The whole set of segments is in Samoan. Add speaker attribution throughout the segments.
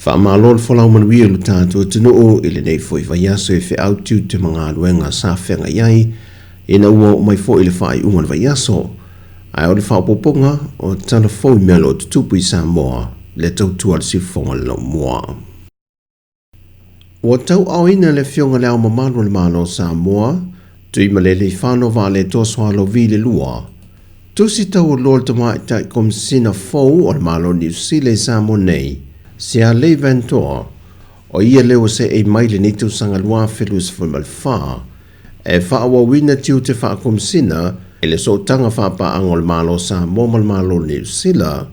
Speaker 1: Faamalo le folau manuia i lo tatou atunuu i lenei foi vaiaso e feau tiute ma galuega sa feagai ai ina ua oo mai foi i le faaiuga o le vaiaso. Ae o le faaopoopoga o tala fou i mea o lo o tutupu i Samoa le tautua a le siufofoga o le laumua. Ua tauaaoina le Afioga i Le Ao Mamalu o le Malo o Samoa, Tuimalealiifano Vaaletoa Sualauvi le Lua, Tusi taualoa le Tamaitai Komesina fou o le Malo o Niu Sila i Samoa nei, Sialei Ventoa, o ia lea ua seei mai lenei tausaga 2024, e faaauauina tiute faakomesina i le sootaga faapaaga o le Malo o Samoa ma le Malo o Niu Sila,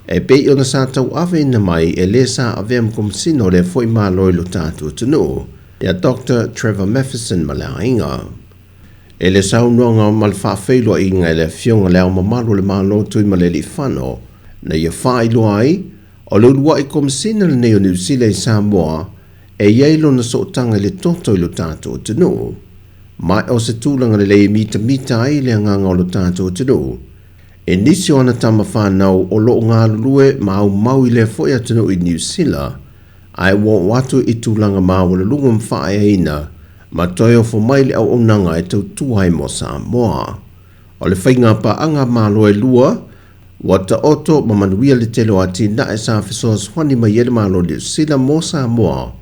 Speaker 1: e pei ona sa tauaveina mai e le sa avea ma Komesina o lea foi Malo i lo tatou atunuu, ia Doctor Trevor Matheson ma le aiga. I le saunoaga ma le faafeiloaiga i le Afioga i Le Ao Mamalu o le Malo Tuimalealiifano, na ia faailoa ai, o le uluai Komesina lenei o Niu Sila i Samoa e i ai lona sootaga i le toto i lo tatou atunuu. Ma o se tulaga lelei e mitamita ai le agaga o lo tatou atunuu i nisi o ana tama fanau o lo o galulue ma aumau i lea foi atunuu i Niu Sila, ae ua oo atu i tulaga maualuluga ma faaeaina ma toe ofo mai le auaunaga e tautua ai mo Samoa. O le faiga paaga a Malo e lua, ua taoto ma manuia le tele o atinae sa fesoasoani mai ai le Malo o Niu Sila mo Samoa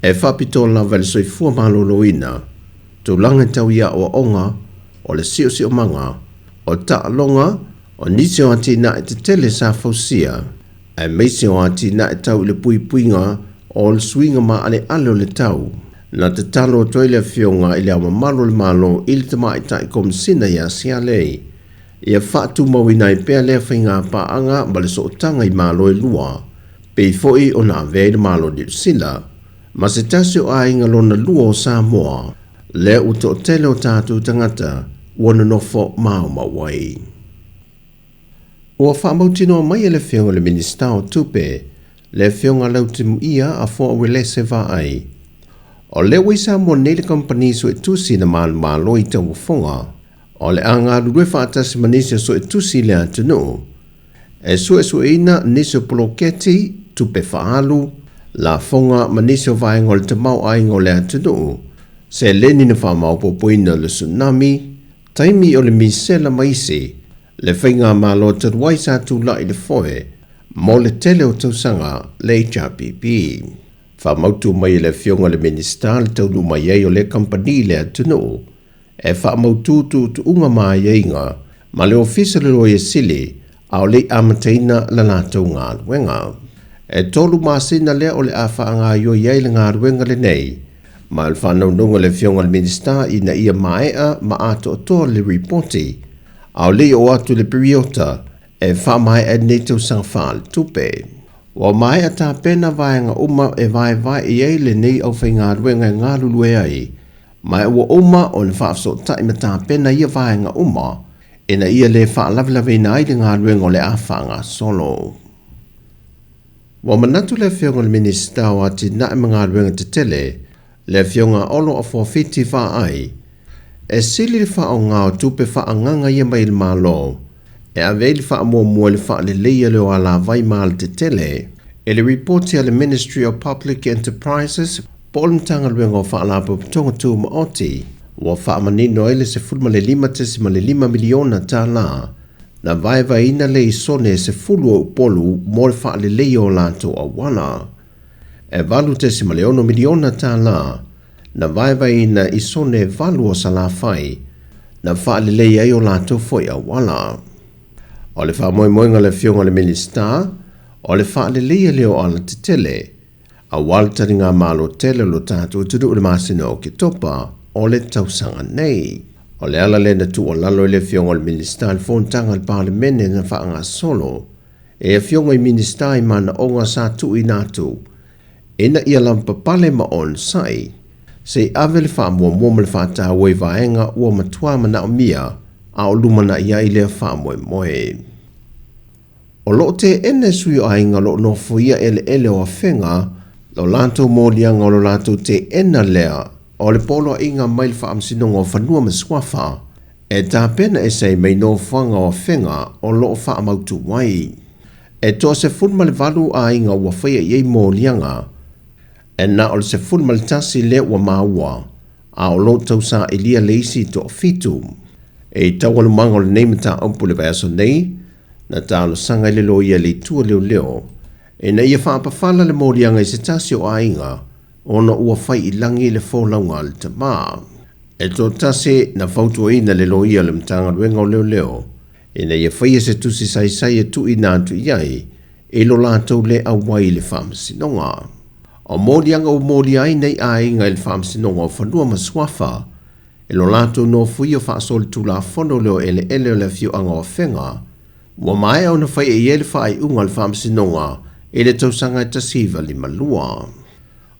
Speaker 1: e faapitoa lava i le soifua maloloina, tulaga tau i aoaoga, o le siosiomaga, o taaloga, o nisi o atinae tetele sa fausia, aemaise o atinae tau i le puipuiga o le suiga maaleale o le tau. Na tatalo atu ai le Afioga i Le Ao Mamalu o le Malo i le Tamaitai Komesina ia Sialei ia faatumauina ai pea lea faiga paaga ma le sootaga i Malo e lua, pei foi ona avea ai le Malo o Niu Sila ma se tasi o aiga lona lua o Samoa, lea ua toatele o tatou tagata ua nonofo maumau ai. Ua faamautinoa mai e le Afioga i le Minisita o Tupe, le Afioga Lautimuia Afoa Uelese Vaai, o lea ua i Samoa nei le kamupani suetusi na manumalo i tauofoga o le a galulue faatasi ma nisi o suetusi i le atunuu e suesueina nisi o poloketi, tupe faaalu, lafoga ma nisi o vaega o le tamaoaiga o le atunuu, seleni na faamaopoopoina o le tsunami, taimi o le misela ma isi, le faigamalo talu ai sa tulai i le foe mo le tele o tausaga le HRPP. Faamautu mai e le Afioga i le Minisita le taunuu mai ai o lea kamupani i le atunuu e faamautu tuutuuga ma aiaiga ma le Ofisa o le Loia Sili a o le i amataina la latou galuega. E 3 masina lea o le a faagaioi ai le galuega lenei, ma o le faanaunaunga a le Afioga i le Minisita ina ia maea ma atoatoa le ripoti a o le i oo atu i le piriota e faamaea ai lenei tausaga faaletupe. Ua maea tapena vaega uma e vaevae i ai lenei aufaigaluega e galulue ai, ma ua uma ona faafesootai ma tapena ia vaega uma ina ia le faalavelaveina ai le galuega o le a faagasolo. Ua manatu le Afioga i le Minisita o Atinae ma Galuega Tetele, le Afioga Olo Afuafiti Vaai, e sili le faaaoga o tupe faaagaga ia mai i le Malo e ave ai le faamuamua i le faaleleia lea o alavai ma alatetele. I le ripoti a le Ministry of Public Enterprises po o le Matagaluega o Faalapotopotoga Tumaoti, ua faamanino ai le $15.5 miliona tala na vaevaeina le isone e 10 o Upolu mo le faaleleia o latou auala. E $8.6 miliona tala na vaevaeina isone 8 o Salafai na faaleleia ai o latou foi auala. O le faamoemoega a le Afioga i le Minisita, o le faaleleia lea o alatetele, aua le taligamalo tele o lo tatou atunuu i le masina o Oketopa o le tausaga nei. O le ala lea na tuualalo ai le Afioga i le Minisita i le fonotaga a le Palemene na faagasolo e Afioga i Minisita i manaoga sa tuuina atu ina ia lavapapale ma onosai, se i ave le faamuamua ma le faataua i vaega ua matua manaomia a o lumanai ai lea faamoemoe. O lo o teena e sui o aiga o lo o nofoia eleele o Afega lo latou moliaga o lo latou teena lea o le poloaiga mai le Faamasinoga o Fanua ma Suafa e tapena ese ai mai nofoaga o Afega o lo o faamautu ai. E 18 aiga ua faia i ai moliaga, e na o le 11 lea ua maua, a o lo o tausailia le isi 7. E i taualumaga o lenei mataupu i le vaiaso nei, na talosaga ai le loia i le itu a leoleo ina ia faapafala le moliaga i se tasi o aiga ona ua fai i lagi le folauga a le tama. E toatasi na fautuaina le loia o le Matagaluega o Leoleo ina ia faia se tusi saisai e tuuina atu i ai i lo latou le auai i le faamasinoga. O moliaga ua molia ai nei aiga i le Faamasinoga o Fanua ma Suafa i lo latou nofoia faasolitulafono lea o eleele o le afioaga o Afega, ua maea ona faia i ai le faaiuga a le Faamasinoga i le tausaga e 1952.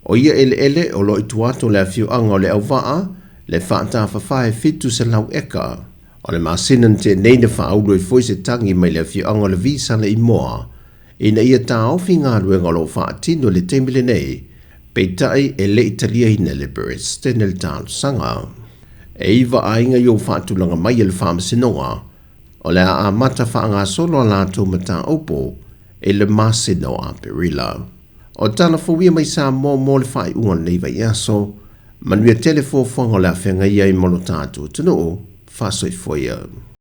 Speaker 1: O ia eleele o lo o i tua atu o le afioaga o Leauvaa, le faatafafa e 700 eka. O le masina na tea nei na faaulu ai foi se tagi mai le afioaga o Levi Saleimoa ina ia taofi galuega o lo o faatino i le taimi lenei, peitai e le i taliaina e le Peresetene le talosaga. E 9 aiga i ua faatulaga mai e le Faamasinoga o le a amata faagasolo a latou mataupu i le masina o Aperila. O tala fou ia mai Samoa mo le faaiuga o lenei vaiaso. Manuia tele fuafuaga o le a feagai ai ma lo tatou atunuu. Faasoifua ia.